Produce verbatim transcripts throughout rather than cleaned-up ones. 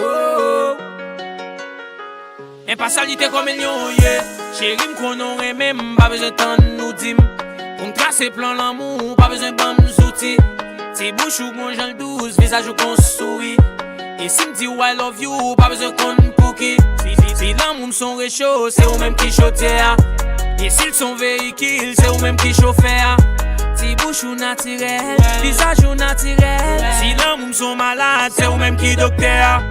Oh. Enpasyalite kòm elyon ye. Cheri, m konnen w renmen m, pa bezwen tann ou di m. Pou m trase plan lanmou, ou pa bezwen ban m zouti. Ti bouch ou gon jan l dous, vizaj ou gon souri. E si m di w I love you, ou pa bezwen konn pouki. Si, si, si lanmou m s on recho, se ou menm ki chodyè a. E si l s on veyikil, se ou menm ki chofè a. Ti bouch ou natirèl, vizaj ou natirèl. Si lanmou m s on malad, se ou menm ki doktè a.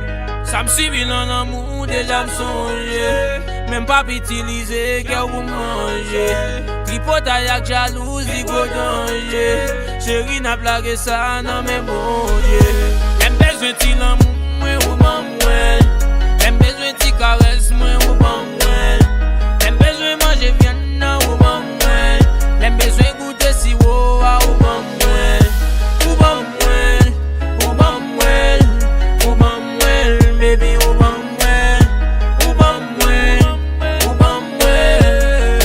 Sa m sibi nan lanmou, deja m sonje. Men m p ap itilize kè w pou manje. Tripotay ak jalouzi, gwo danje. Cheri, n ap lage sa nan men Bondye. Lè m bezwen ti lanmou mwen, ou ban mwen. Lè m bezwen ti karès mwen, ou ban mwen. Lè m bezwen manje vyann nan, ou ban mwen. Lè m bezwen goute siwo a, ou ban mwen. Ou ban mwen, ou ban mwen, ou ban mwen, baby, ou ban mwen. Ou ban mwen, ou ban mwen,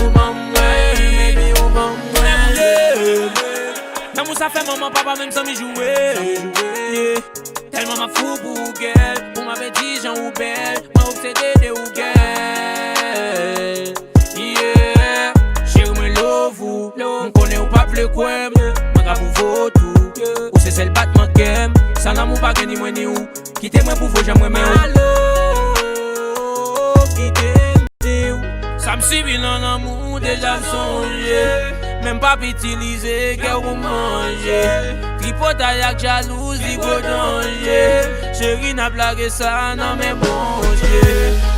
ou ban mwen, baby, ou ban mwen. Lanmou sa fè manman, papa, menm zanmi joure. Yeah. Tèlman m ap fou pou ou, gèl. Pou m ap di jan ou bèl, mwen obsede de ou, gèl. Yeah. Cheri, mwen love ou. M konnen ou p ap vle kwè m. Mwen ka pwouve w tou. Ou se sèl batman kè m. San lanmou pa gen ni mwen ni ou. Kite mwen pwouve w jan m renmen w. Alo, kite m di w. Sa m sibi nan lanmou, deja m sonje. Men m p ap itilize kè w pou manje. Tripotay ak jalouzi, gwo danje. Cheri, n ap lage sa nan men Bondye.